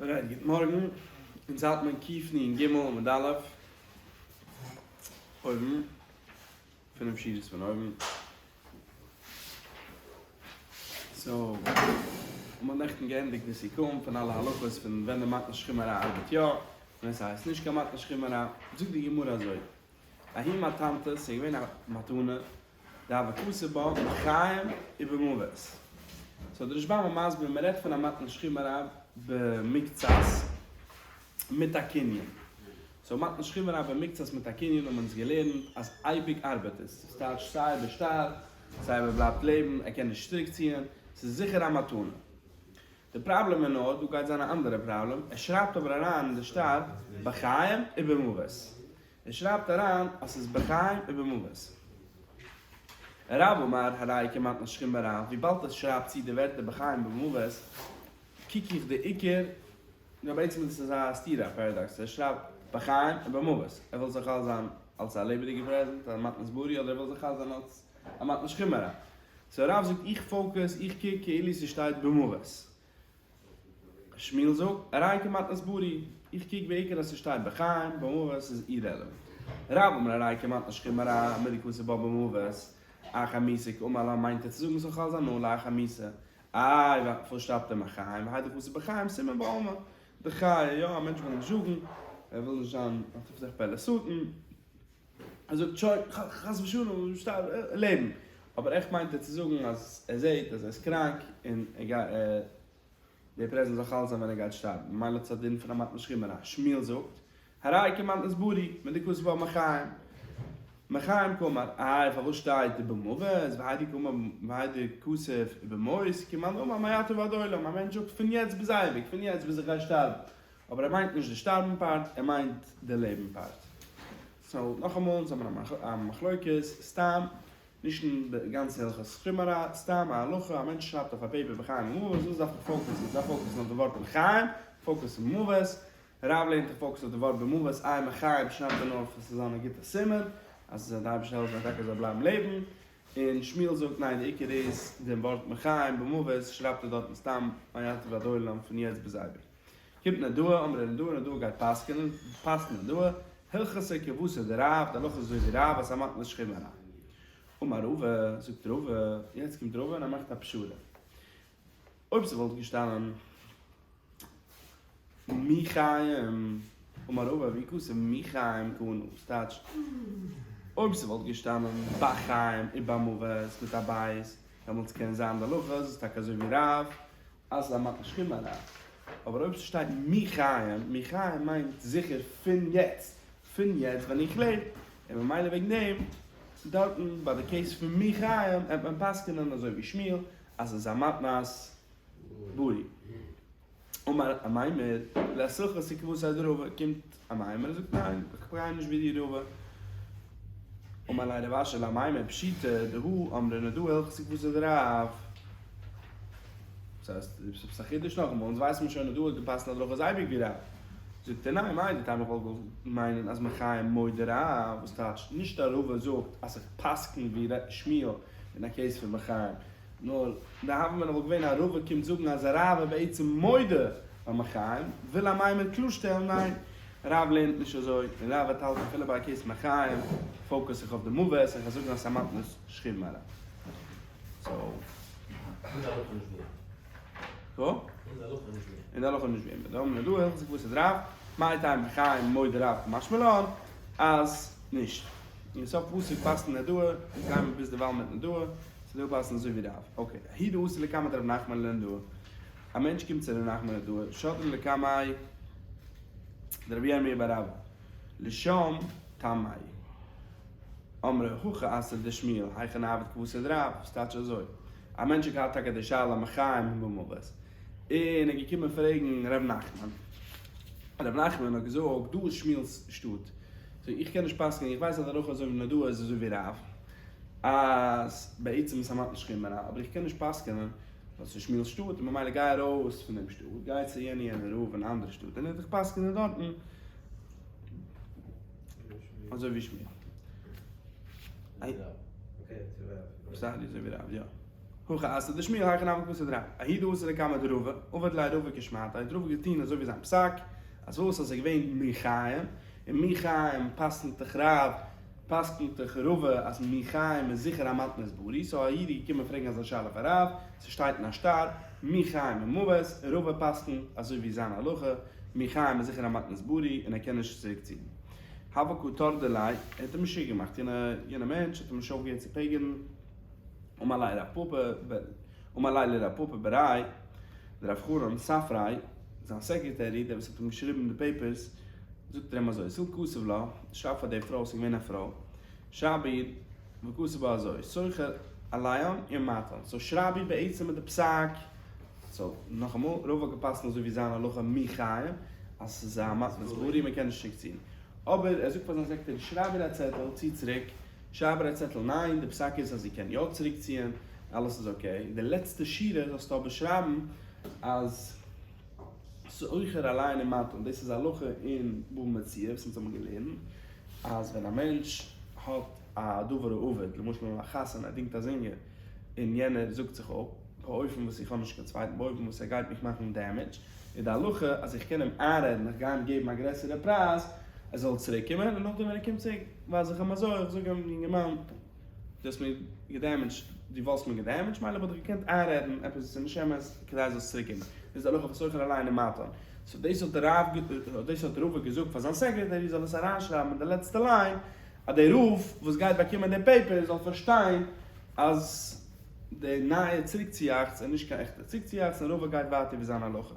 Alright, גוט מארגן. אונז האלט מען קוף נון גימל עמוד א', אויבן, פינף שורות פון אויבן. So, מ'האט נעכטן געענדיגט די סיכום פון אלע הלכות פון ווען די מתנת שכיב מרע ארבעט יא, ווען ס'הייסט נישט קיין מתנת שכיב מרע. זאגט די גמרא אזוי, ההיא מתנתא, ס'איז געווען א מתנה, דהוה כתיב בה בחיים ובמוות. So די רשב"ם איז מסביר מען רעדט פון א מתנת שכיב מרע במקצת מיט א קנין. So מתנת שכיב מרע במקצת מיט א קנין האבן אונז געלערנט אז אייביג ארבעט עס. דאס טייטש סיי בשטר סיי מען בלייבט לעבן ער קען נישט צוריק ציען. ס'איז זיכער א מתנה. די פראבלעם איז נאר, דא גייט זיין א אנדערע פראבלעם, ער שרייבט אבער אריין אין די שטר בחיים ובמוות. ער שרייבט אריין אז ס'איז בחיים ובמוות. רב אמר הרי כמתנת שכיב מרע, וויבאלד עס שרייבט צו די ווערטער בחיים ובמוות, קוק איך די עיקר, נאר בעצם איז עס אזא סתירה, א paradox, ער שרייבט בחיים ובמוות, ער וויל זיך חל זיין אלס א לעבעדיגע פרעזענט, א מתנת בריא, אדער ער וויל זיך חל זיין אלס א מתנת שכיב מרע. So רב זאגט איך focus, איך קוק כאילו ס'שטייט במוות. שמואל זאגט, הרי כמתנת בריא, איך קוק בעיקר אז ס'שטייט בחיים, במוות איז irrelevant. רב אמר הרי כמתנת שכיב מרע, מדכתיב בה במוות, אחר מיתה קאמר לה מיינט ער צו זאגן ס'זאל חל זיין נאר לאחר מיתה. איי פארוואס שרייבט ער מחיים, והאי דכתיב בחיים סימן בעלמא דחיי, יא א מענטש וויל נישט זאגן, ער וויל נישט זיין א תפתח פה לשטן, ער זאגט שוין חס ושלום שטארב לעבן, אבער עכט מיינט ער צו זאגן אז ער זעט אז ער איז קראנק און ער גייט די present זאל חל זיין ווען ער גייט שטארבן, ממילא האט עס א דין פון א מתנת שכיב מרע. שמואל זאגט, הרי כמתנת בריא, מדכתיב בה מחיים. מחיים קאמר, איי פארוואס שטייט במוות, והאי דקאמר והאי דכתיב במות, כמאן דאמר מעתה ועד עולם, א מענטש זאגט פון יעצט ביז אייביג, פון יעצט ביז איך גיי שטארבן, אבער ער מיינט נישט די שטארבן part, ער מיינט די לעבן part. So נאכאמאל, אונז האבן א מחלוקת, סתם, נישט אין די גאנצע הלכות שכיב מרע, סתם א הלכה, א מענטש שרייבט אויף א paper בחיים ומוות, וואס דארף איך focus ן? איך דארף focus ן אויף די ווארט בחיים, focus ן מוות, רב לערנט איך focus אויף די ווארט במוות, איי מחיים שרייבט ער נאר פאר ס'זאל זיין א גוטע סימן, אז די אייבערשטער העלפט זיי טאקע זאל בלייבן לעבן, און שמואל זאגט ניין די עיקר איז דעם ווארט מחיים במוות שרייבט ער דארטן סתם מעתה ועד עולם פון יעצט ביז אייביג. קומט נהרדעא, אמרי נהרדעא, נהרדעא גייט פסק'נען, פסק'נט נהרדעא, הלכתא כוותיה דרב, די הלכה איז אזוי ווי רב אז א מתנת שכיב מרע. אמר רבא, זאגט רבא, יעצט קומט רבא און ער מאכט א פשרה. אויב ס'וואלט געשטאנען מחיים, אמר רבא ואי כתיב מחיים קנה, ס'טייטש אויב ס'וואלט געשטאנען בחיים ובמוות מיט א בית, דעמאלטס קען זיין די הלכה איז טאקע אזוי ווי רב, אז ס'איז א מתנת שכיב מרע. אבער אויב ס'שטייט מחיים, מחיים מיינט זיכער פון יעצט, פון יעצט ווען איך לעב, און ממילא וועגן דעם, דארטן ביי די case פון מחיים וועט מען פסק'נען אזוי ווי שמואל אז ס'איז א מתנת בריא. אמר אמימר, לית הלכתא כוותיה דרבא, קומט אמימר און זאגט ניין, איך גיי נישט ווי די רבא. אמר ליה רב אשי לאמימר פשיטא דהא אמרה נהרדעא הלכתא כוותיה דרב. דאס הייסט, דו ביסט א חידוש נאכאמאל, אונז ווייסן מיר שוין אז דא האט געפאסט א דרכה איז אייביג ווי רב. זאגט ער ניין, מהו דתימא איך וואלט געוואלט מיינען אז מחיים מודה רב, וואס טייטש נישט אז רבא זאגט אז איך פסק'ן ווי ר' שמואל אין א case פון מחיים, נאר די הוה אמינא וואלט געווען אז רבא קומט זאגן אז רב איז בעצם מודה ביי מחיים, וויל אמימר קלארשטעלן ניין, רב לערנט נישט אזוי, און רב וועט האלטן אפילו ביי א case מחיים, focus איך אויף די מוות, און כ'וועל זאגן אז ס'איז א מתנת שכיב מרע. So. אין די הלכה נישט ווי אים. וואו? אין די הלכה נישט ווי אים. אין די הלכה נישט ווי אים. דאמר נהרדעא הלכתא כוותיה דרב, מהו טעמא מחיים מודה רב קא משמע לן אז נישט. אין סוף פסוק פאסט נהרדעא, אונז גיימיר ביז דערווייל מיט נהרדעא, ס'דא פאסן אזוי ווי רב. Okay, ההוא דאתא לקמיה דרב נחמן לנהרדעא. א מענטש קומט צו ר' נחמן נהרדעא, שדריה לקמיה דרבי ירמי' בר אבא, לשם טעמיה. אמרי הכי אתרא דשמואל, היכי נעביד כוותיה דרב, ס'טייטש אזוי, א מענטש האט געהאט טאקע די שאלה מחיים במוות, און ער איז געקומען פרעגן ר' נחמן, ר' נחמן האט געזאגט, דא איז שמואל'ס שטאט, so איך קען נישט פסק'ענען, איך ווייס אז די הלכה אזוי ווי נהרדעא איז אזוי ווי רב, אז בעצם איז א מתנת שכיב מרע, אבער איך קען נישט פסק'ענען ווייל ס'איז שמואל'ס שטאט, און ממילא גיי ארויס פון דעם שטאט, גיי צו יענע יענע רב אין א אנדערע שטאט, און ער וועט דיך פסק'ענען דארטן אזוי ווי שמואל. Sorry, אזוי ווי רב, יא. הכי אתא דשמואל הכי נמי כוותיה דרב. ההוא דאתא לקמיה דרבא, עבד ליה רבא כשמעתיה, האט רבא געטון אזוי ווי זיין פסק, אז וואס אז עס איז געווען מי חיים, און מי חיים פסק'נט דאך רב, פסק'נט דאך רבא אז מי חיים איז זיכער א מתנת ברי, so א איד איז געקומען פרעגן אזא שאלה פאר רב, ס'שטייט אין א שטר, מי חיים און מוות, רבא פסק'נט אזוי ווי זיין הלכה, מי חיים איז זיכער א מתנת ברי און ער קען נישט צוריק ציען. הוה קא טרדא ליה, ער האט אים משוגע געמאכט, יענע מענטש האט אים נישט אויפגעהערט צו פעגערן, אמר ליה רב פפא, אמר ליה לרב פפא בריה דרב חנן ספריה, זיין secretary, דער וואס האט אים געשריבן די papers, זאגט ער אים אזוי, זיל כתב לה, שרייב פאר די פרוי, ס'איז געווען א פרוי, שרייב איר, וכתב בה אזוי, סוחר עליהן ומטען, so שרייב איר בעצם מיט די פסק, so נאכאמאל, רבא האט געפסקנט אזוי ווי זיין הלכה מי חיים, אז ס'איז א מתנת ברי מ'קען נישט צוריק ציען. אבער ער זאגט פאר זיין secretary שרייב איר א צעטל, צי צוריק, שרייב איר א צעטל ניין, די פסק איז אז זי קען יא צוריק ציען, אלעס איז okay, די לעצטע שורה זאלסטו אבער שרייבן אז סוחר עליהן ומטען, דאס איז הלכה אין בבא מציעא וואס אונז האבן געלערנט, אז ווען א מענטש האט א דבר האבד, למשל א חתן ער דינגט א זינגער און יענער זאגט זיך אפ, באופן וואס איך האב נישט קיין צווייטן, באופן וואס ער גייט מיך מאכן damage, איז די הלכה אז איך קען אים איינרעדן איך גיי אים געבן א גרעסערע פרייז ער זאל צוריק קומען, און נאכדעם ווען ער קומט צוריק ווייז איך אים אזוי, איך זאג אים יונגערמאן דו האסט מיר געדעמעדזשט, דו וואלסט מיר געדעמעדזשט, מילא וואלט איך געקענט איינרעדן עפעס וואס איז נישט אמת כדי זאלסט צוריק קומען, דאס איז די הלכה פון סוחר עליהן ומטען, so דאס האט דער רב דאס האט רבא געזאגט פאר זיין secretary זאל עס אריינשרייבן אין די לעצטע line אז דער רב וואס גייט באקומען די paper זאל פארשטיין אז די נייע צוריקציאכץ איז נישט קיין עכטע צוריקציאכץ און רבא גייט ווייטער ווי זיין הלכה.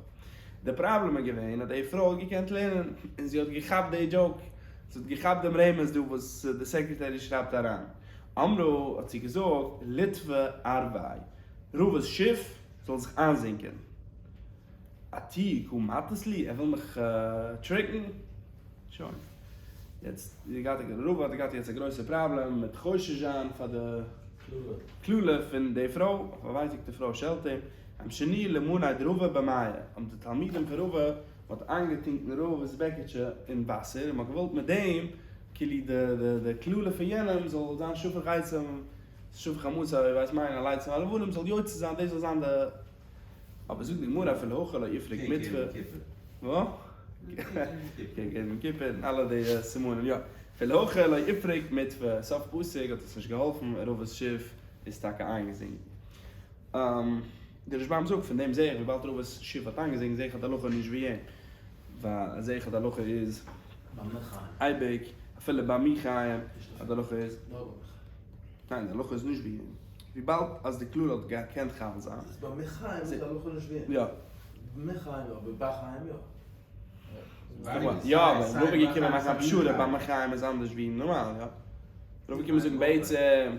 די פראבלעם איז געווען אז די פרוי האט געקענט לערנען און זי האט געכאפט די joke, זי האט געכאפט דעם רמז דא וואס די secretary שרייבט אריין. אמרה האט זי געזאגט ליטפא ערביה, רבא'ס שיף זאל זיך איינזינקען. אטויי קא מטית לי, ער וויל מיך טריקן. שוין. יעצט איז געהאט א רבא האט געהאט יעצט א גרויסע פראבלעם מיט חושש זיין פאר די קללה פון די פרוי, א פארווייטיגטע פרוי שעלט אים, אמשינוהו למאני דרבא במיא, האבן די תלמידים פון רבא, מען האט איינגעטונקן רבא'ס בעקיטשע אין וואסער, און מען האט געוואלט מיט דעם כאילו די די קללה פון יענעם זאל זיין שפך עצם, שפך חמתו, ווייסט מיין על עצם הלבנים זאל יוצא זיין, דאס זאל זיין די. אבער זאגט די גמרא אפילו הכי לא איפרוק מיטפא. וואס? קעגן יום כיפור און אלע די סימנים יא. אפילו הכי לא איפרוק מיטפא, סוף פסוק האט עס נישט געהאלפן, רבא'ס שיף איז טאקע איינגעזינקן. דער רשב"ם זאגט פון דעם זעה איך וויבאלד רבא'ס שיף האט איינגעזינקן זעה איך אז די הלכה איז נישט ווי אים. ווייל זעה איך אז די הלכה איז אייביג אפילו ביי מי חיים אז די הלכה איז. ניין די הלכה איז נישט ווי אים. וויבאלד אז די קללה האט געקענט חל זיין. איז ביי מי חיים איז די הלכה נישט ווי אים. יא. ביי מי חיים יא, אבער ביי חיים יא. יא אבער רבא געקומען מאכן א פשרה ביי מי חיים איז אנדערש ווי נארמאל יא. רבא געקומען זאגן בעצם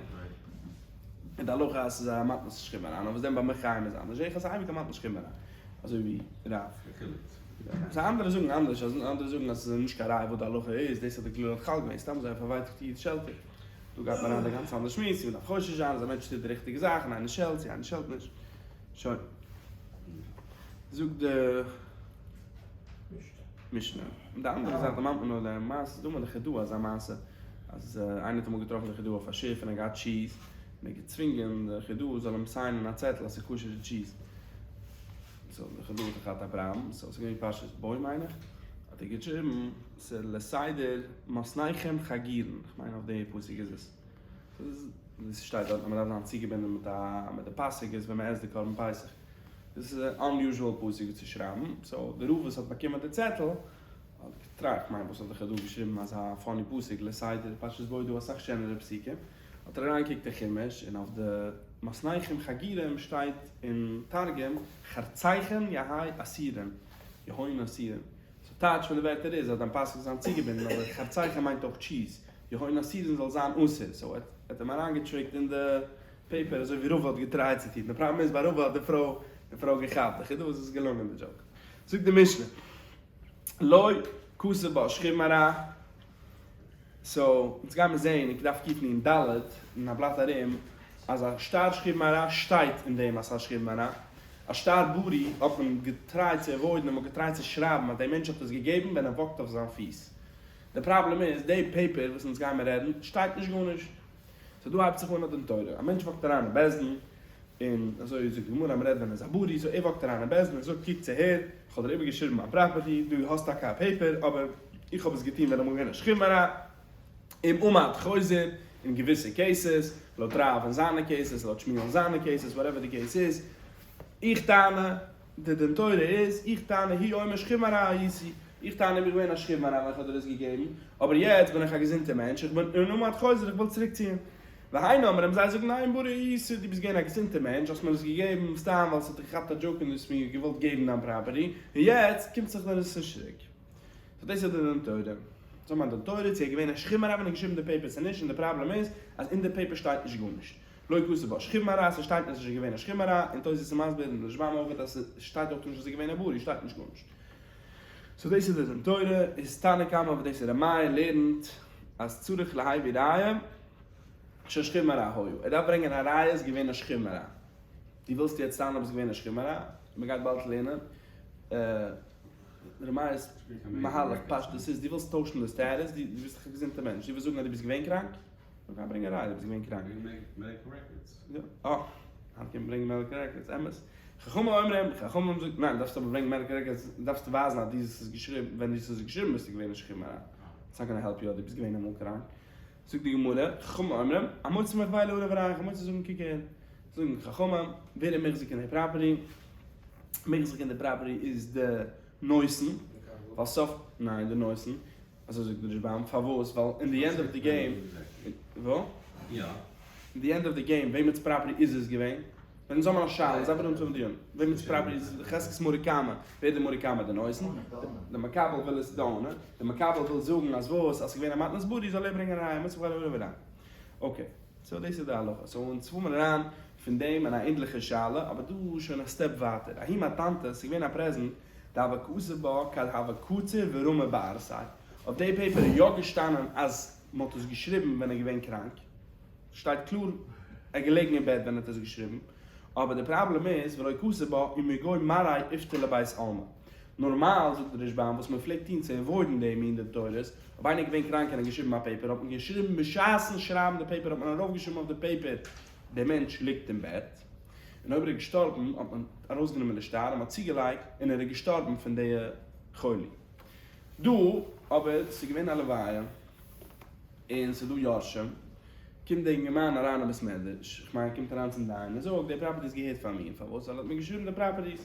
איז די הלכה אז ס'איז א מתנת שכיב אריין אבער וואס דען ביי מי חיים איז אנדערש זעה איך אז ס'איז אייביג א מתנת שכיב אריין אזוי ווי רב. סא אנדערע זאגן אנדערש אז אנדערע זאגן אז ס'איז נישט קיין ראיה וואס די הלכה איז דאס האט די קללה חל געווען סתם אזוי א פארווייטאגטע איד שעלט דיך. דא גייט מען אריין די גאנצע אנדערע שמועס, צו מען דארף חושש זיין אז א מענטש טוט די ריכטיגע זאך און איינער שעלט צו איינער שעלט נישט. שוין. זאגט די משנה. און די אנדערע זאך דערמאנט מיר נאר די מעשה, ס'איז דא אמאל די חידא אזא מעשה, אז איינער האט אמאל געטראפן די חידא אויף א שיף און ער האט געהאט cheese, און ער האט געצווינגען די חידא זאל אים סיינען א צעטל אז ס'איז כשר'ע cheese. so די חידא האט דאך געהאט א פראבלעם, so ס'איז געווען פרשת בא מיין איך, האט ער געשריבן, ס'איז לסדר מתניכם חגורין, כ'מיין אויף די פסוק איז עס. ס'איז שטייט דארט אז מ'דארף זיין צוגעבינדען מיט א מיט די פאסיגעס ווען מ'עסט די קרבן פסח. דאס איז א unusual פסוק צו שרייבן, so די רב וואס האט באקומען די צעטל האט געטראכט, כ'מיין וואס האט די חידא געשריבן אזא funny פסוק לסדר פרשת בא איז דא אסאך שענערע פסוקים, האט ער אריינגעקוקט אין חומש און אויף די מתניכם חגורים שטייט אין תרגום חרציכם יהי אסירים, יהון אסירים. so טייטש פון די ווערטער איז אז דיין פאסיג זאל זיין צוגעבינדן אבער חרציכם מיינט אויך cheese, יהון אסירין זאל זיין אסור, so ער האט אים אריינגעטריקט אין די paper אזוי ווי רבא האט געטרייט צו טון, די פראבלעם איז ביי רבא האט די פרוי די פרוי געכאפט די חידא וואס איז געלונגען די joke. זאגט די משנה לא כתב בה שכיב מרע, so אונז גיימער זעהן אין דף קנ"ד אין א בלאט ארום אז א שטר שכיב מרע שטייט אין דעם אז ס'איז א שכיב מרע. א שטר ברי האט מען געטרייט צו עוואוידן און מ'האט געטרייט צו שרייבן אז דער מענטש האט עס געגעבן ווען ער וואקט אויף זיין פיס. די פראבלעם איז די paper וואס אונז גיימער רעדן שטייט נישט גארנישט. so דא הייבט זיך אן א דין תורה. א מענטש וואקט אריין אין בית דין. און אזוי זאגט די גמרא אז מ'רעדט ווען ער איז א בריא, so ער walk ט אריין אין בית דין און זאגט קוק צו הער, איך האב דיר איבערגעשריבן מיין property, דו האסט טאקע א paper, אבער איך האב עס געטון ווען איך בין געווען א שכיב מרע, אם עמד חוזר, אין געוויסע cases, לויט רב אין זיינע cases, לויט שמואל אין זיינע cases, whatever די case איז, איך טענה, די דין תורה איז, איך טענה הוא אומר שכיב מרע הייתי, איך טענה איך בין געווען א שכיב מרע ווען איך האב דיר עס געגעבן, אבער יעצט בין איך א געזונטער מענטש, איך בין אם עמד חוזר, איך וויל צוריקציען. והן אומרים, זיי זאגן ניין בריא היית, דו ביסט געווען א געזונטער מענטש, האסט מיר עס געגעבן סתם ווייל ס'האט דיך געכאפט א joke און דו האסט מיר געוואלט געבן דיין property, און יעצט קומט זיך דיר עס נישט צוריק. so דאס איז די דין תורה. זאל מיין דין תורה צו ער איז געווען א שכיב מרע ווען ער האט געשריבן די paper צו נישט, און די פראבלעם איז אז אין די paper שטייט נישט גארנישט. לא כתב בה שכיב מרע, ס'שטייט נישט אז ער איז געווען א שכיב מרע, און תוס' איז מסביר און רשבם אויך אז ס'שטייט אויך נישט אז ער איז געווען א בריא, שטייט נישט גארנישט. so דאס איז די דין תורה, איז תנא קמא וואס דאס איז ר' מאיר לערנט אז צריך להביא ראיה ששכיב מרע היה, ער דארף ברענגען א ראיה איז געווען א שכיב מרע. דו ווילסט יעצט טענה'ן אויב איז געווען א שכיב מרע? מ'גייט באלד לערנען. ר' מאיר'ס מהלך פשטות איז דו ווילסט טוישן די status, דו ביסט דאך א געזונטער מענטש, דו ווילסט זאגן אז דו ביסט געווען קראנק? גיי ברענג א ראיה דו ביסט געווען קראנק. Medical records. יא, אה, היינט קען מען ברענגען medical records, אמת. חכמים אומרים, חכמים זאגט, ניין, דארפסט אבער ברענגען medical records, דארפסטו ווייזן אז דו האסט עס געשריבן, ווען דו האסט עס געשריבן ביסטו געווען א שכיב מרע. It's not gonna help you אז דו ביסט געווען אמאל קראנק. זאגט די גמרא, חכמים אומרים, המוציא מחבירו עליו ראיה, המוציא זאגן קוק אהער, זאגן חכמים, ווער איז מחזיק אין די property? מחזיק אין די property איז די נותן, ווייל סוף, ניין די נותן, אזוי זאגט די רשבם, פארוואס? ווייל אין די end of the game, וואו? יא. אין די end of the game, וועמענס property איז עס געווען? ווען אונז האבן א שאלה, זיי אונז האבן דיון, וועמענס property איז חזקת מרא קמא, ווער די מרא קמא? די נותן? די מקבל וויל עס דאונען, די מקבל וויל זאגן אז וואס? אז ס'איז געווען א מתנת בריא זאל ער ברענגען א ראיה, מוז איך וועלן okay, so דאס איז די הלכה, so אונז פארן מיר אריין פון דעם אין א ענדליכע שאלה, אבער דא שוין א step ווייטער, ההיא מתנתא, ס'איז געווען א present, דהוה כתיב בה כד הוה קציר ורמי בארסיה, אויף די paper איז יא געשטאנען אז מ'האט עס געשריבן ווען ער איז געווען קראנק, שטייט קלאר ער איז געלעגן אין בעט ווען ער האט עס געשריבן, אבער די פראבלעם איז ולא כתיב בה ומגו מריה איפטר לבית עלמא. נארמאל זאגט די רשבם וואס מען פלעגט טון צו avoid ן די מין דין תורות, אויב איינער איז געווען קראנק און האט געשריבן א paper האט מען געשריבן בשעת'ן שרייבן די paper האט מען ארויפגעשריבן אויף די paper דער מענטש ליגט אין בעט, און אויב ער איז געשטארבן האט מען ארויסגענומען די שטר און מען האט צוגעלייגט און ער איז געשטארבן פון די חולי. דא אבער ס'איז געווען א לוויה און ס'איז דא יורשים, קומט די אינגערמאן אריין אין בית מדרש, איך מיין ער קומט אריין צום דיין און זאגט די properties געהערט פאר מיר, פארוואס? ווייל ער האט מיר געשריבן די properties.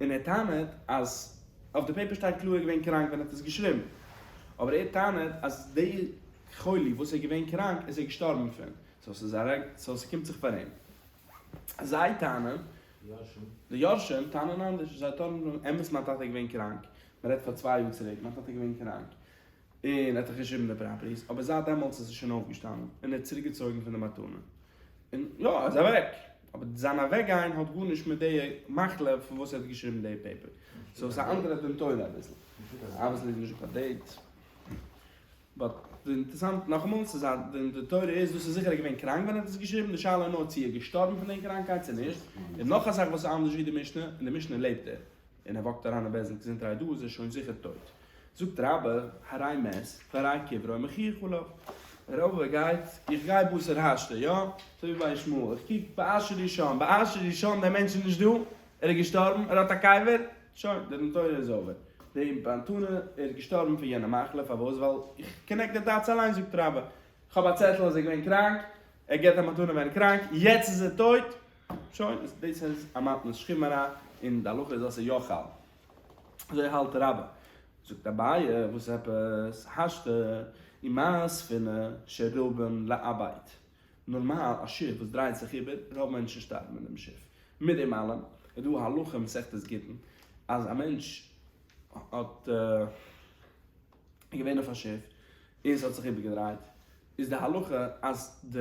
און ער טענה'ט אז אויף די paper שטייט קלאר ער איז געווען קראנק ווען ער האט עס געשריבן, אבער ער טענה'ט אז די חולי וואס ער איז געווען קראנק איז ער געשטארבן פון, so ס'איז א so ס'קומט זיך פאר אים. זיי טענה'ן, די יורשים טענה'ן אנדערש, זיי טענה'ן אמת מיין טאטע איז געווען קראנק, מ'רעדט פאר 2 יאר צוריק, מיין טאטע איז געווען קראנק, און ער האט דאך געשריבן די properties, אבער זייט דעמאלטס איז ער שוין אויפגעשטאנען, און ער האט צוריקגעצויגן פון די מתנה, און יא, ער איז אוועק, אבער זיין אוועקגיין האט גארנישט מיט די מחלה פון וואס ער האט געשריבן די paper, so ס'איז א אנדערע דין תורה אביסל, obviously איז נישט קיין date, but די אינטערעסאנט נאכאמאל, ס'איז א דין תורה איז, דאס איז זיכער ער איז געווען קראנק ווען ער האט עס געשריבן, די שאלה איז נאר צו ער איז געשטארבן פון די קראנקהייט צו נישט, און נאך א זאך וואס איז אנדערש ווי די משנה, אין די משנה לעבט ער. און ער walk ט אריין אין בית דין געזונטערהייט דא איז ער שוין זיכער טויט. זאגט רבה, הרי מת, והרי קברו מוכיח עליו. רבה גייט, איך גיי בתר השתא, יא? אזוי ווי ביי ישמעאל, איך קוק באשר הוא שם, באשר הוא שם, דער מענטש איז נישט דא, ער איז געשטארבן, ער האט א קבר, שוין, די דין תורה איז over. די מתנה, ער איז געשטארבן פון יענע מחלה, פארוואס? ווייל איך connect די dots אליין, זאגט רבה, איך האב א צעטל אז ער איז געווען קראנק, ער געבט א מתנה ווען ער איז קראנק, יעצט איז ער טויט, שוין, דאס איז א מתנת שכיב מרע, און די הלכה איז אז ס'איז יא חל. אזוי האלט רבה. זאגט אביי, וואס עפעס? השתא ומה ספינה שרובן לאבד. נארמאל א שיף וואס דרייט זיך איבער, רוב מענטשן שטארבן אין דעם שיף. מיט דעם אלעם איז דא א הלכה אין מסכת גיטין, אז א מענטש האט געווען אויף א שיף און ס'האט זיך איבערגעדרייט, איז די הלכה אז די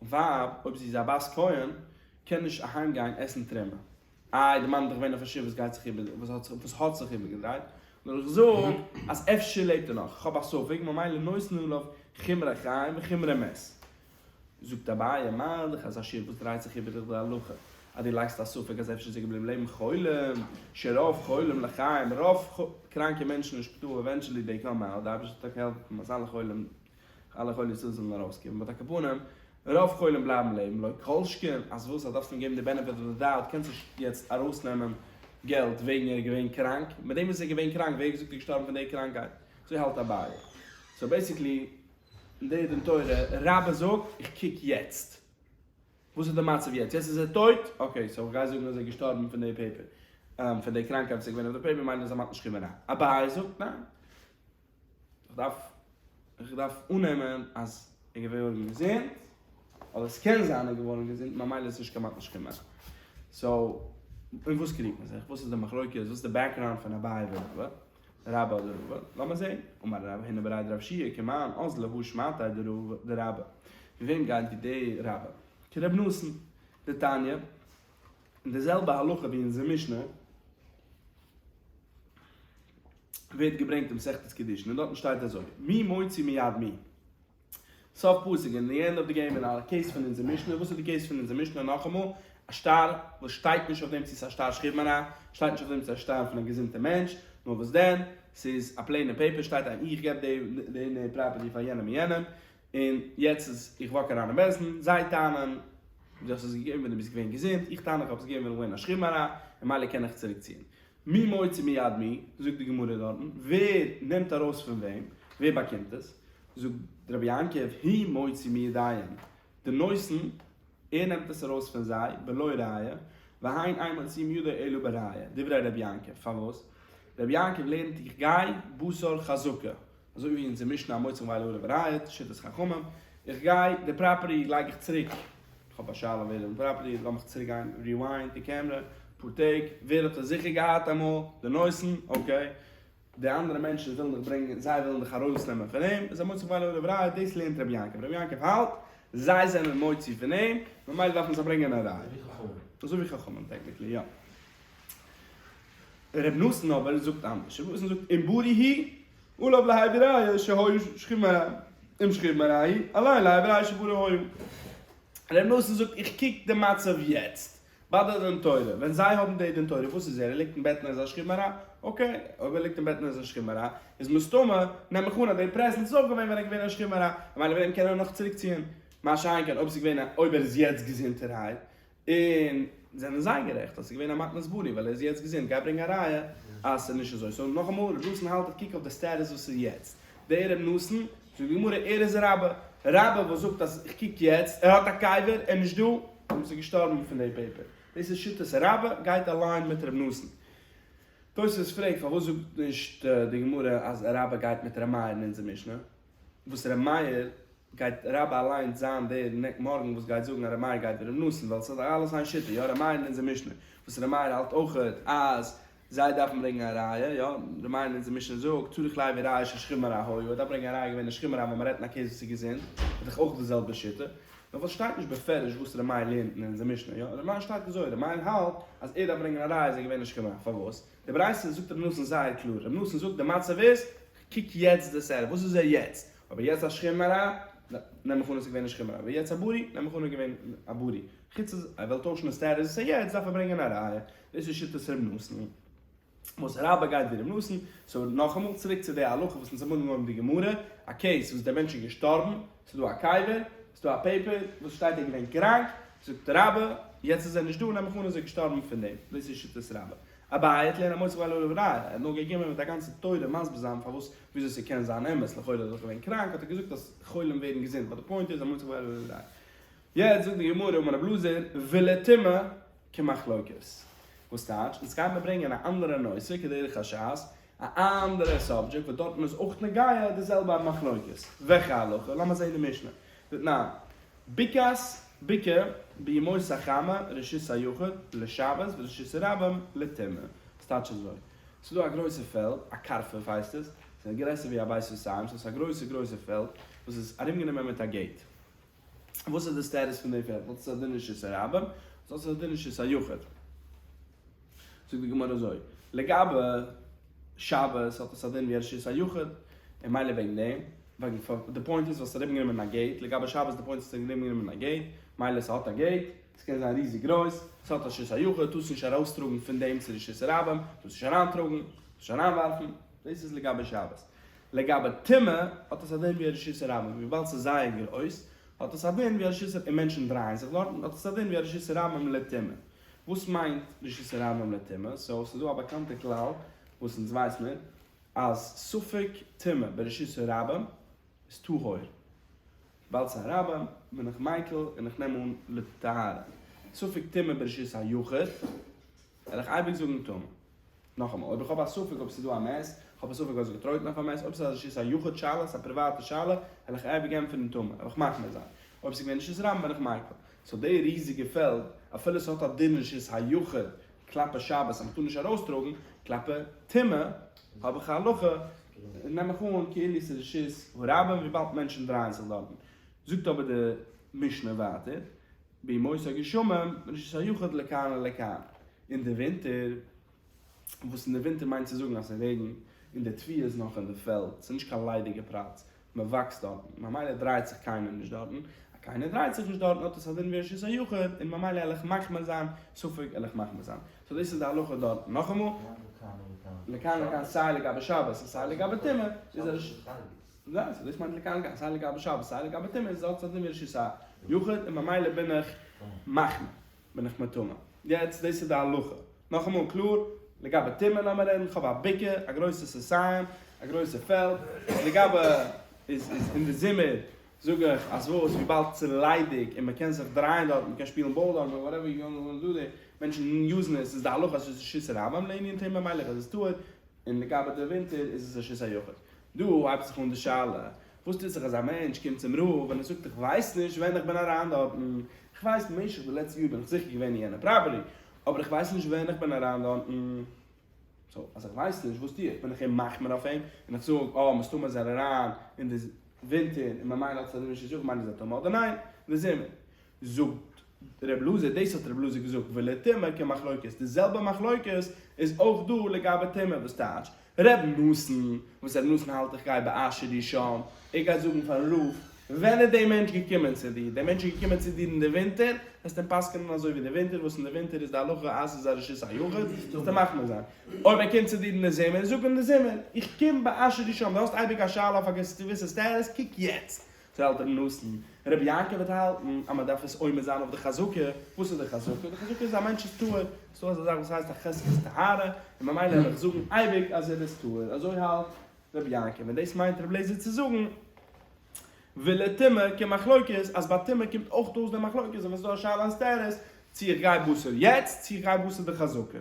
ווייב אויב זי איז א בת כהן קען נישט אהיים גיין עסן תרומה. איי די מאן איז דאך געווען אויף א שיף וואס גייט זיך איבער וואס האט זיך וואס האט זיך איבערגעדרייט, נאר איך זאג אז אפשר לעבט ער נאך, איך האב א ספק, ממילא נותנין עליו חומרי חיים וחומרי מת. זאגט אביי, מה דאך אזא שיף וואס דרייט זיך איבער איז די הלכה אז דו לייגסט א ספק אז אפשר איז ער געבליבן לעבן חולים שרוב חולים לחיים, רוב קראנקע מענטשן אין שפיטאל eventually they come out, די אייבערשטער זאל טאקע העלפן אז אלע חולים אלע חולי ישראל זאלן ארויסקומען, but על כל פנים. רוב חולים בלייבן לעבן, לא כל שכן אז וואס אז דארפסט אים געבן די benefit of the doubt, קענסט נישט יעצט ארויסנעמען געלט וועגן ער איז געווען קראנק, מיט דעם וואס ער איז געווען קראנק ווער געזאגט ער איז געשטארבן פון די קראנקייט? אזוי האלט אביי. so basically אין די דין תורה, רבה זאגט איך קוק יעצט. וואס איז די מצב יעצט? יעצט איז ער טויט? okay, so איך גיי זאגן אז ער איז געשטארבן פון די paper, פון די קראנקייט וואס איז געווען אויף די paper, מיינט אז ער מאכט נישט שכיב מרע. אביי זאגט ניין. איך דארף, איך דארף אננעמען אז ער איז געווארן געזונט, אדער עס קען זיין ער איז געווארן געזונט, ממילא איז נישט קיין מתנת שכיב מרע. so, אין וואס קריגט מען זיך? וואס איז די מחלוקת? וואס איז די background פון אביי ורבא? רבה אדער רבא? לאמיר זעהן. אמר רב הונא בריה דרב יהושע כמאן אזלא הא שמעתיה דרבה. ווי וועם גייט ווי די רבה? כרבי נתן. דתניא. אין די זעלבע הלכה ווי אונזער משנה ווערט געברענגט אין מסכת קידושין און דארטן שטייט אזוי מי מוציא מיד מי. סוף פסוק אין די end of the game אין א case פון אונזער משנה, וואס איז די case פון אונזער משנה נאכאמאל? א שטר וואס שטייט נישט אויף דעם צו ס'איז א שטר שכיב מרע, שטייט נישט אויף דעם צו ס'איז א שטר פון א געזונטע מענטש, נאר וואס דען? ס'איז א plain ע paper שטייט אז איך געב די די property פאר יענעם און יענעם, און יעצט איז איך walk אריין אין בית דין, זיי טענה'ן דו האסט עס געגעבן ווען דו ביסט געווען געזונט, איך טענה איך האב עס געגעבן ווען איך בין געווען א שכיב מרע, און מילא קען איך צוריק ציען. מי מוציא מיד מי, זאגט די גמרא דארטן, ווער נעמט ארויס פון וועם, ווער באקומט עס? זאגט רבי יעקב, הוא מוציא מידיהם, די נותן, ער נעמט עס ארויס פון זיי, בלא ראיה, והן אין מוציאים מידו אלא בראיה, דברי רבי יעקב, פארוואס? רבי יעקב לערנט איך גיי בתר חזקה, אזוי ווי אונזער משנה המוציא מחבירו עליו הראיה, שיטת חכמים, איך גיי, די property לייג איך צוריק, איך האב א שאלה ווער איז די property, לאמיך צוריק גיין, rewind די קעמרע, אפאר טעג, ווער האט עס זיכער געהאט אמאל, די נותן, okay. די אנדערע מענטשן ווילן דיך ברענגען, זיי ווילן דיך ארויסנעמען פון אים, איז המוציא מחבירו עליו ראיה, דאס לערנט רבי יעקב, רבי יעקב האלט, זיי זענען מוציא פון אים, ממילא דארף מען זיי ברענגען א ראיה. אזוי ווי חכמים. אזוי ווי חכמים technically, יא. רבי נתן אבער זאגט אנדערש, רבי נתן זאגט אם בריא הוא עליו להביא ראיה שהיה שכיב מרע, אם שכיב מרע הוא, עליו להביא ראיה שבריא היה. רבי נתן זאגט איך קוק די מצב יעצט, ביי די דין תורה, ווען זיי האבן די דין תורה, וואס איז ער? ער ליגט אין בעט און ער איז א שכיב מרע? okay, אויב ער ליגט אין בעט און ער איז א שכיב מרע, איז מסתמא, נעם איך אן אז די present איז אויך געווען ווען ער איז געווען א שכיב מרע, ממילא וועגן דעם קען ער נאך צוריקציען. מה שאין כן אויב ס'איז געווען א אויב ער איז יעצט געזונטערהייט, און זענען זיי גערעכט אז ס'איז געווען א מתנת בריא ווייל ער איז יעצט געזונט, גיי ברענג א ראיה אז ס'איז נישט אזוי. so נאכאמאל, ר' נתן האלט איך קוק אויף די status וואס איז יעצט. דער ר' נתן, זאגט די גמרא, ער איז רבה. רבה וואס זאגט אז איך קוק יעצט, ער האט א קבר, ער איז נישט דא, און איז געשטארבן פון די paper. דאס איז שיטת רבה, גייט אליין מיט ר' נתן. תוספות פרעגט פארוואס זאגט נישט די גמרא אז רבה גייט מיט ר' מאיר אין אונזער משנה? וואס ר' מאיר גייט רבה אליינס זיין דער מארגן וואס גייט זאגן אז ר' מאיר גייט ווי ר' נתן ווייל ס'איז דאך אלעס איין שיטה יא ר' מאיר אין אונזער משנה וואס ר' מאיר האלט אויכעט אז זיי דארפן ברענגען א ראיה יא ר' מאיר אין אונזער משנה זאגט צריך להביא ראיה ששכיב מרע היה ער דארף ברענגען א ראיה געווען א שכיב מרע ווען מ'רעדט אין א case וואס איז געזונט איז דאך אויך די זעלבע שיטה נאר וואס שטייט נישט בפירוש וואס ר' מאיר לערנט אין אונזער משנה יא ר' מאיר שטייט אזוי ר' מאיר האלט אז ער דארף ברענגען א ראיה אז ער איז געווען א שכיב מרע פארוואס די ברייתא זאגט ר' נתן זייער קלאר ר' נתן זאגט די מצב איז קוק יעצט די סערף, וואס איז ער יעצט? אויב ער יעצט א שכיב מרע, נעם איך אן עס איז געווען א שכיב מרע, אויב ער יעצט א בריא, נעם איך אן ער איז געווען א בריא. חוץ אז ער וויל טוישן די status וואס ער יעצט, דארף ער ברענגען א ראיה. דאס איז שיטת ר' נתן. וואס רבה גייט ווי ר' נתן. so נאכאמאל צוריק צו די הלכה וואס אונז האבן אנגעהויבן די גמרא, א case וואס דער מענטש איז געשטארבן, ס'איז דא א קבר, ס'איז דא א paper וואס שטייט ער איז געווען קראנק, זאגט רבה, יעצט איז ער נישט דא, נעם איך אן אז ער איז געשטארבן פון דעם. דאס איז שיטת רבה. אביי האט לערנען המוציא מחבירו עליו ראיה, ער האט נאר געגומען מיט א גאנצע תורה מסביר זיין פארוואס וויאזוי ס'קען זיין אמת, לכאורה איז ער דאך געווען קראנק האט ער געזאגט אז חולים ווערן געזונט, but די point איז המוציא מחבירו עליו ראיה. יעצט זאגט די גמרא אמר רב אלעזר ולטומאה כמחלוקת. וואס טייטש? אונז גיימער ברענגען א אנדערע נושא כדרך הש"ס, א אנדערע subject וואס דארטן איז אויך נוגע די זעלבע מחלוקת. וועלכע הלכה? לאמיר זעהן די משנה. דתנן, בקעת בקעה בימות החמה רשות היחיד לשבת ורשות הרבים לטומאה. ס'טייטש אזוי, ס'איז דא א גרויסע פעלד, א קרפף הייסט עס, ס'איז גרעסער ווי א בית סאתים, ס'איז א גרויסע גרויסע פעלד וואס איז ארומגענומען מיט א gate. וואס איז די status פון די פעלד? האט עס א דין רשות הרבים? האט עס א דין רשות היחיד? זאגט די גמרא אזוי, לגבי שבת האט עס א דין ווי א רשות היחיד, און מילא וועגן דעם, וועגן די point איז וואס ארומגענומען א gate, לגבי שבת די point איז ארומגענומען א gate, מילא ס'האט א gate, ס'קען זיין ריזיג גרויס, ס'האט א רשות היחיד, טארסט נישט ארויסטראגן פון דעם צו רשות הרבים, טארסט נישט אריינטראגן, טארסט נישט אריינווארפן, דאס איז לגבי שבת. לגבי טומאה האט עס א דין ווי א רשות הרבים, וויבאלד ס'איז זייער גרויס, האט עס א דין ווי א רשות און מענטשן דרייען זיך דארטן, האט עס א דין ווי א רשות הרבים לטומאה. וואס מיינט רשות הרבים לטומאה? so ס'איז דא א באקאנטע כלל וואס אונז ווייס מיר אז ספק טומאה ברשות הרבים איז טהור. ווייל ס'איז א רבים בין איך מיקל און איך נעם אן לטהרה. ספק טומאה ברשות היחיד וועל איך אייביג זאגן טמא. נאכאמאל, אויב איך האב א ספק אויב ס'איז דא א מת, איך האב א ספק אויב ס'איז געטרויטן אויף א מת, אויב ס'איז א רשות היחיד שאלה, ס'איז א פריוואטע שאלה, וועל איך אייביג ענטפערן טמא, וועל איך מחמיר זיין. אויב ס'איז געווען רשות רבים בין איך מיקל. so די ריזיגע פעלד, אפילו ס'האט א דין רשות היחיד כלפי שבת אז מ'טאר נישט ארויסטראגן, כלפי טומאה האב איך א הלכה, נעם איך אן כאילו ס'איז רשות הרבים וויבאלד מענטשן דרייען זיך דארטן. זאגט אבער די משנה ווייטער, בימות הגשמים רשות היחיד לכאן ולכאן. אין די ווינטער, וואס אין די ווינטער מיינט צו זאגן אז ס'רעגנט און די תבואה איז נאך אין די פעלד, ס'איז נישט קיין ליידיגע פלאץ, מען וואקסט דארטן, ממילא דרייט זיך קיינער נישט דארטן, אז קיינער דרייט זיך נישט דארטן האט עס א דין ווי רשות היחיד, און ממילא העל איך מחמיר זיין, ספק העל איך מחמיר זיין. so דאס איז די הלכה דארטן. נאכאמאל, לכאן ולכאן סיי לגבי שבת און סיי לגבי טומאה, איז א רשות, יא, so דאס מיינט לכאן ולכאן, סיי לגבי שבת סיי לגבי טומאה איז אלץ א דין ווי רשות היחיד, און ממילא בין איך מחמיר. בין איך מטמא. יעצט דאס איז די הלכה. נאכאמאל קלאר, לגבי טומאה לאמיר רעדן, כ'האב א בקעה, א גרויסע סאסיים, א גרויסע פעלד, לגבי איז איז אין די זומער זאג איך אז וואס וויבאלד ס'איז ליידיג און מ'קען זיך דרייען דארט, מ'קען שפילן באל דארט, whatever you wanna do there, מענטשן use ן עס, איז די הלכה אז ס'איז רשות הרבים לענין טומאה ממילא איז עס טהור, און לגבי די ווינטער איז עס רשות היחיד. דא הייבט זיך אן די שאלה, וואס טוט זיך אז א מענטש קומט צום רב און ער זאגט איך ווייס נישט ווען איך בין אריין דארטן, איך ווייס במשך די לעצטע יאר בין איך זיכער געווען אין יענע property, אבער איך ווייס נישט ווען איך בין אריין דארטן, so אז איך ווייס נישט וואס טו איך, בין איך אים מחמיר אויף אים און איך זאג אה מסתמא איז ער אריין אין די ווינטער און ממילא האט עס א דין נישט צו זאגן, מיינט איז ער טמא אדער ניין, די זומער. זאגט ר' אלעזר, דאס האט ר' אלעזר געזאגט, ולטומאה כמחלוקת, די זעלבע מחלוקת איז אויך דא לגבי טומאה, וואס טייטש, ר' נתן, וואס ר' נתן האלט איך גיי באשר הוא שם, ער גייט זאגן פארן רב, ווען איז דער מענטש געקומען צו דיר, דער מענטש איז געקומען צו דיר אין די ווינטער, וועסטו אים פסק'נען אזוי ווי די ווינטער, וואס אין די ווינטער איז די הלכה אז ס'איז א רשות היחיד, זאלסטו מחמיר זיין. אויב ער קומט צו דיר אין די זומער, זאג אים די זומער, איך קום באשר הוא שם, דו האסט אייביג א שאלה אויף א געוויסע status, קוק יעצט, צו האלט ר' נתן. רבי יעקב וועט האלטן אז מען דארף עס עומד זיין אויף די חזקה, וואס איז די חזקה? די חזקה איז א מענטש איז טהור, ס'איז דא אזא זאך וואס הייסט א חזקת טהרה, און ממילא וועל איך זאגן אייביג אז ער איז טהור, אזוי האלט רבי יעקב, און דאס מיינט רבי אליעזר צו זאגן ולטומאה כמחלוקת, אז ביי טומאה קומט אויך אויס די מחלוקת, און ווען ס'איז דא א שאלה אין status, צו איך גיי בתר יעצט, צו איך גיי בתר די חזקה.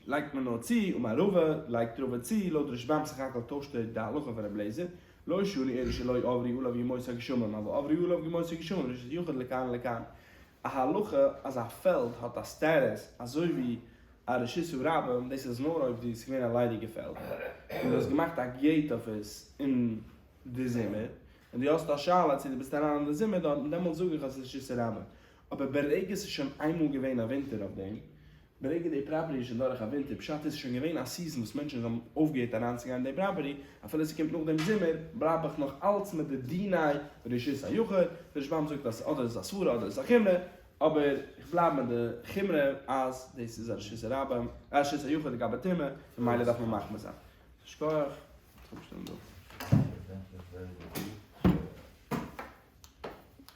לייגט מען נאר צו, אמר רבא, לייגט רבא צו, לויט רשבם סך הכל טוישט ער די הלכה פון רבי אליעזר, לא שנו אלא שלא עברו עליו ימות הגשמים, אבל עברו עליו ימות הגשמים, רשות יחיד לכאן ולכאן. א הלכה אז א פעלד האט א status אזוי ווי א רשות הרבים, דאס איז נאר אויב די ס'איז געווען א ליידיגע פעלד, און דו האסט געמאכט א gate אויף עס אין די זומער, און דו האסט א שאלה צו דו ביסט אריין אין די זומער דארטן, דעמאלטס זאג איך אז ס'איז רשות הרבים. אבער ברגע ס'איז שוין איינמאל געווען א ווינטער אויף דעם, ברגע די property איז שוין דורך א ווינטער, פשט איז שוין געווען א season וואס מענטשן האבן אויפגעהערט אריינצוגיין אין די property, אפילו ס'קומט נאך דעם זומער, בלייב איך נאך אלץ מיט די דיני רשות היחיד, דער רשבם זאגט אז אדער איז א סברה אדער איז א חומרא, אבער איך בלייב מיט די חומרא אז דאס איז א רשות הרבים, א רשות היחיד לגבי טומאה, ממילא דארף מען מחמיר זיין. שכוח.